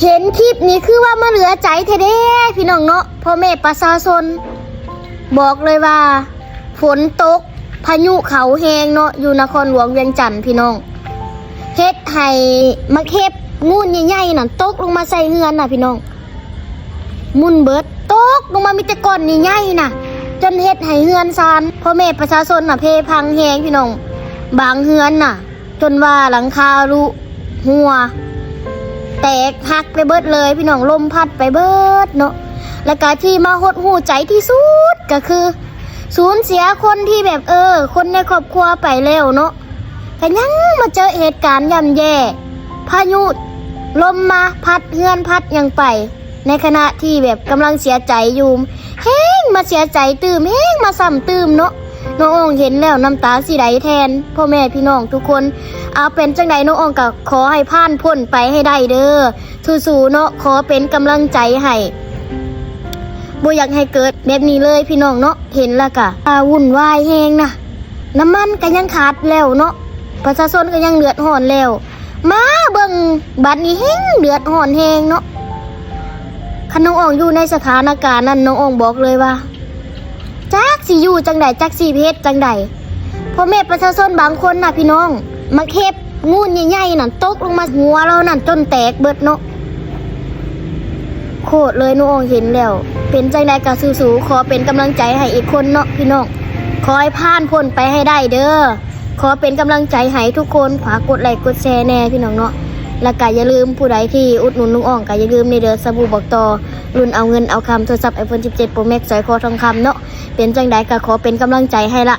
ເຫັນຄລິບນີ້ຄືວ່າມາເຫຼືອໃຈແທ້ເດ້ພີ່ນ້ອງເນາະ ພໍ່ແມ່ປະຊາຊົນ. ບອກເລີຍວ່າຝົນຕົກ ພາຍຸເຂົ້າແຮງເນາະ ຢູ່ນະຄອນຫຼວງວຽງຈັນພີ່ນ້ອງ ເຮັດໃຫ້ໝາກເຫັບງູນໃຫຍ່ໆນັ້ນຕົກລົງມາໃສ່ເຮືອນນະພີ່ນ້ອງ ໝຸ່ນເບິດ ຕົກລົງມາມີແຕ່ກ້ອນໃຫຍ່ໆນະ ຈົນເຮັດໃຫ້ເຮືອນຊານພໍ່ແມ່ປະຊາຊົນນະເພພັງແຮງພີ່ນ້ອງ ບາງເຮືອນນະ ຈົນວ່າຫຼັງຄາລຸຮົ່ວ ແຕກຫັກໄປເບິດເລີຍພີ່ນ້ອງ ລົມພັດໄປເບິດເນາະ. ແລ້ວກະທີ່ມາຫົດຫູ່ໃຈທີ່ສຸດກະຄື ສູນເສຍຄົນທີ່ແບບ ເອີ ຄົນໃນຄອບຄົວໄປແລ້ວເນາະ ກະຍັງມາເຈີເຫດການຍ່ຳແຍ່ ພາຍຸລົມມາພັດເຮືອນພັດຫຍັງໄປ ໃນຂະນະທີ່ແບບກຳລັງເສຍໃຈຢູ່ ແຮ່ງມາເສຍໃຈຕື່ມ ແຮ່ງມາຊ້ຳຕື່ມເນາະ. ນ້ອງອອງເຫັນແລ້ວນ້ຳຕາຊິໄຫຼແທນພໍ່ແມ່ພີ່ນ້ອງທຸກຄົນ. ເອົາ ເປັນຈັ່ງໃດນ້ອງອອງກະຂໍໃຫ້ຜ່ານພົ້ນໄປໃຫ້ໄດ້ເດີ້ ສູ້ໆເນາະ ຂໍເປັນກຳລັງໃຈໃຫ້ ບໍ່ຢາກໃຫ້ເກີດແບບນີ້ເລີຍພີ່ນ້ອງເນາະ. ເຫັນແລ້ວກະ ອ່າ ວຸ່ນວາຍແຮງນະ ນ້ຳມັນກະຍັງຂາດແລ້ວເນາະ ປະຊາຊົນກະຍັງເດືອດຮ້ອນແລ້ວ ມາເບິ່ງບັດນີ້ແຮ່ງເດືອດຮ້ອນແຮງເນາະ. ຄັນນ້ອງອອງຢູ່ໃນສະຖານະການນັ້ນ ນ້ອງອອງບອກເລີຍວ່າ ຈັກຊິຢູ່ຈັ່ງໃດ ຈັກຊິເຮັດຈັ່ງໃດ. ພໍ່ແມ່ປະຊາຊົນບາງຄົນນະພີ່ນ້ອງ ໝາກເຫັບງູນໃຫຍ່ໆນັ້ນຕົກລົງມາຫົວລາວນັ້ນຈົນແຕກເບິດເນາະ. ໂຄດເລີຍ ນ້ອງອອງເຫັນແລ້ວ ເປັນຈັ່ງໃດກະສູ້ໆ ຂໍເປັນກຳລັງໃຈໃຫ້ອີກຄົນເນາະພີ່ນ້ອງ ຂໍໃຫ້ຜ່ານພົ້ນໄປໃຫ້ໄດ້ເດີ້. ຂໍເປັນກຳລັງໃຈໃຫ້ທຸກຄົນ ຝາກກົດໄລກົດແຊແດ່ພີ່ນ້ອງເນາະ. ແລ້ວກະຢ່າລືມ ຜູ້ໃດທີ່ອຸດໜູນນ້ອງອອງກະຢ່າລືມນີ້ເດີ້ ສະບູບອກຕໍ່ ລຸ້ນເອົາເງິນເອົາຄຳ ໂທລະສັບ iPhone ສິບເຈັດ Pro Max ສອຍຄໍທອງຄຳເນາະ. ເປັນຈັ່ງໃດກະຂໍເປັນກຳລັງໃຈໃຫ້ລະ